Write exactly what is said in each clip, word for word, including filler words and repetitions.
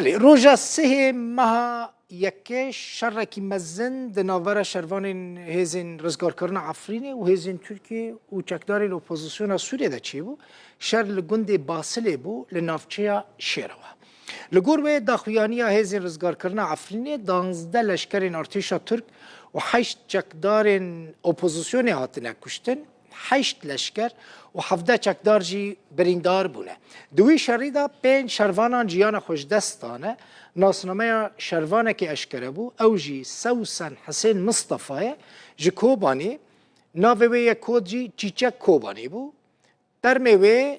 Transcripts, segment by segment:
Belê, roja sihê meha yekê şerekî mezin di navbera şervanên hêzên rizgarkirina Efrînê û hêzên Tirkiyê û çekdarên opozisyona Sûriyê de çêbû. Şer li gundê Basilê bû, li navçeya Şêrewa. Li gor wê daxuyaniya hêzên rizgarkirina Efrînê, danzdeh leşkerên artêşa Tirk û heşt çekdarên opozisyonê hatine kuştin. Heşt leşker û hevdeh çekdar jî birîndar bûne. Di wî şerî de pênc şervanan jiyana xwe ji dest dane. Nasnameya şervanekê eşkere bû. Ew jî Sewsen Hisên Mistefa ye. Ji Kobanê, navê wê yek kod jî Çîçek Kobanê bû. Termê wê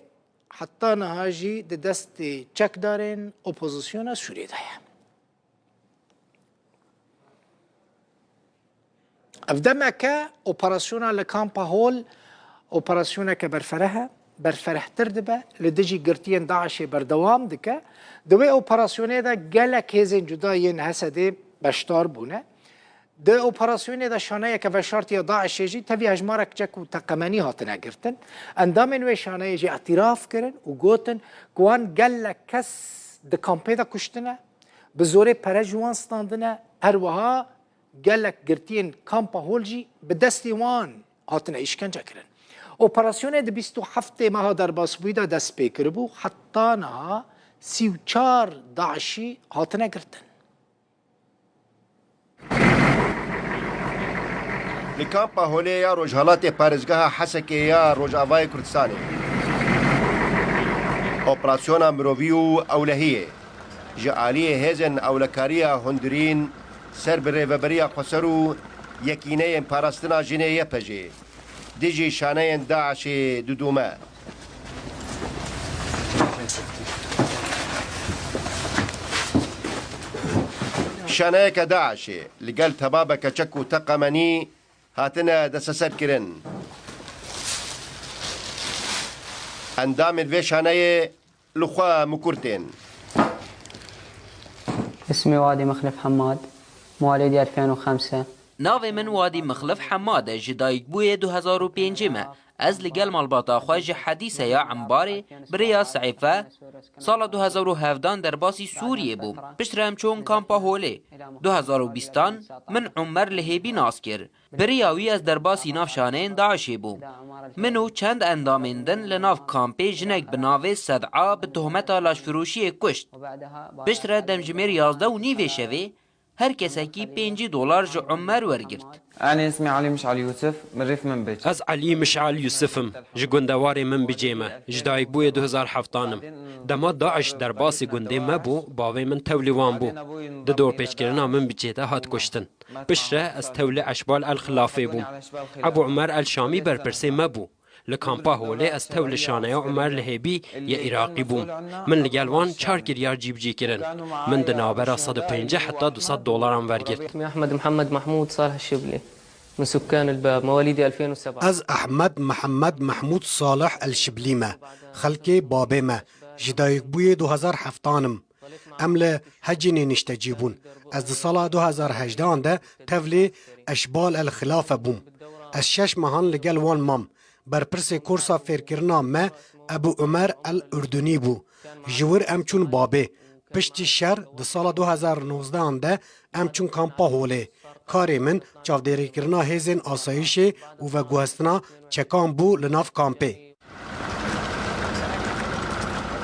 heta niha jî di destê çekdarên opozisyona Sûriyê de ye. Ev demeke operasyona li Kampa Hol operasyoneke berfereh e, berferehtir dibe, li dijî girtiyên DAIŞê berdewam dike. Di wê operasyonê de gelek hêzên cuda yên Hesedê beşdar bûne. Di operasyonê de şaneyeke veşartiya DAIŞê jî tevî hejmarek çek û teqemenî hatine girtin. Endamên wê şaneyê jî îtiraf kirin û gotin ku wan gelek kes di kampê de kuştine, bi zorê pere ji wan standine, her wiha gelek girtiyên Kampa Hol jî bi destê wan hatine îşkence kirin. Operasyonê di bîst û heftê meha derbasbûyî de dest pê kiribû, heta niha sî û çar DAIŞî hatine girtin. Li Kampa Holê ya Rojhelatê parêzgeha Hesekê ya Rojavayê Kurdistanê, operasyona mirovî û ewlehiyê ji aliyê hêzên ewlekariya hundirîn ser bi Rêveberiya Xweser û Yekîneyên Parastina Jinê, Y P J, dijî şaneyên DAIŞê didome. Şaneyeke DAIŞê li gel tebabeke çek û teqemenî hatine desteserkirin. Endamên vê şaneyê li xwe mikur tên. اسمي وادي مخلف حماد، مواليد ألفين وخمسة. Navê min Wadî Mixlif Hemad e, ji dayikbûyê du hezar û pêncê me. Ez li gel malbata xwe ji Hedîseya Embarê bi rêya Seîfe sala du hezar û hevdan derbasî Sûriyê bûm. Piştre em çûn Kampa Holê. Du hezar û bîstan min Umer Lihêbî nas kir. Bi riya wî ez derbasî nav şaneyên DAIŞê bûm. Min û çend endamên din li nav kampê jinek bi navê Sed'a bi tohmeta laşfiroşiyê kuşt. Piştre demjimêr yazdeh û nîvê şevê her kesekî pêncî dolar ji Umer wergirt. أنا اسمي علي مشعل يوسف، من ريف منبج. Ez Elî Mişal Yusif im, ji gundewarê Minbicê me. Ji dayikbûyê du hezar heftan im. Dema DAIŞ derbasî gundê me bû, bavê min tewlê wan bû. Di dorpêçkirina Minbicê de hat kuştin. Piştre ez tewlê Eşbal El Xilafê bûm. Ebu Umer El Şamî berpirsê me bû. Li kampa Holê ez tewlê şaneya Umer Lihêbî yê Iraqî bûm. Min li gel wan çar kiryar cîbicî kirin. Min di navbera sed û pêncî heta du sed dolaran vergirt. اسمي أحمد محمد محمود صالح الشبلي، من سكان الباب، مواليد ألفين وسبعة. Ez Ehmed Mihemed Mehmûd Salih El Şiblî me. Xelkê babê me. Ji dayikbûyê du hezar heftan im. Em li Hecinê niştecî bûn. Ez di sala du hezar hejdehan de tevlê Eşbal El Xilafe bûm. Ez şeş mehan li gel wan mam. Berpirsê kursa fêrkirina me Ebu Umer El Urdunî bû. Ji wir em çûn babê. Piştî şer di sala du hezar nozdehan de em çûn kampa Holê. Karê min çavdêrîkirina hêzên asayîşê û veguhestina çekan bû li nav kampê.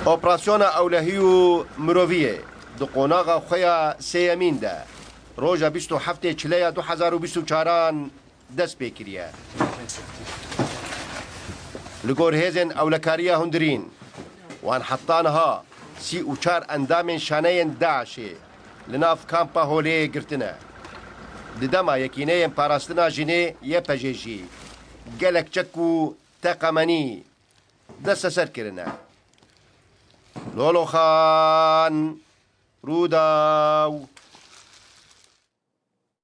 Operasyona ewlehî û miroviyê di qonaxa xwe ya sêyemîn de roja bîst û heftê Çileya du hezar û bîst û çaran dest pê kiriye. Li gor hêzên ewlekariya hundirîn, wan heta niha sî û çar endamên şaneyên DAIŞê li nav kampa Holê girtine. Di dema Yekîneyên Parastina Jinê, Y P J jî gelek çek û teqemenî desteser kirine. Loloxan, Rûdaw.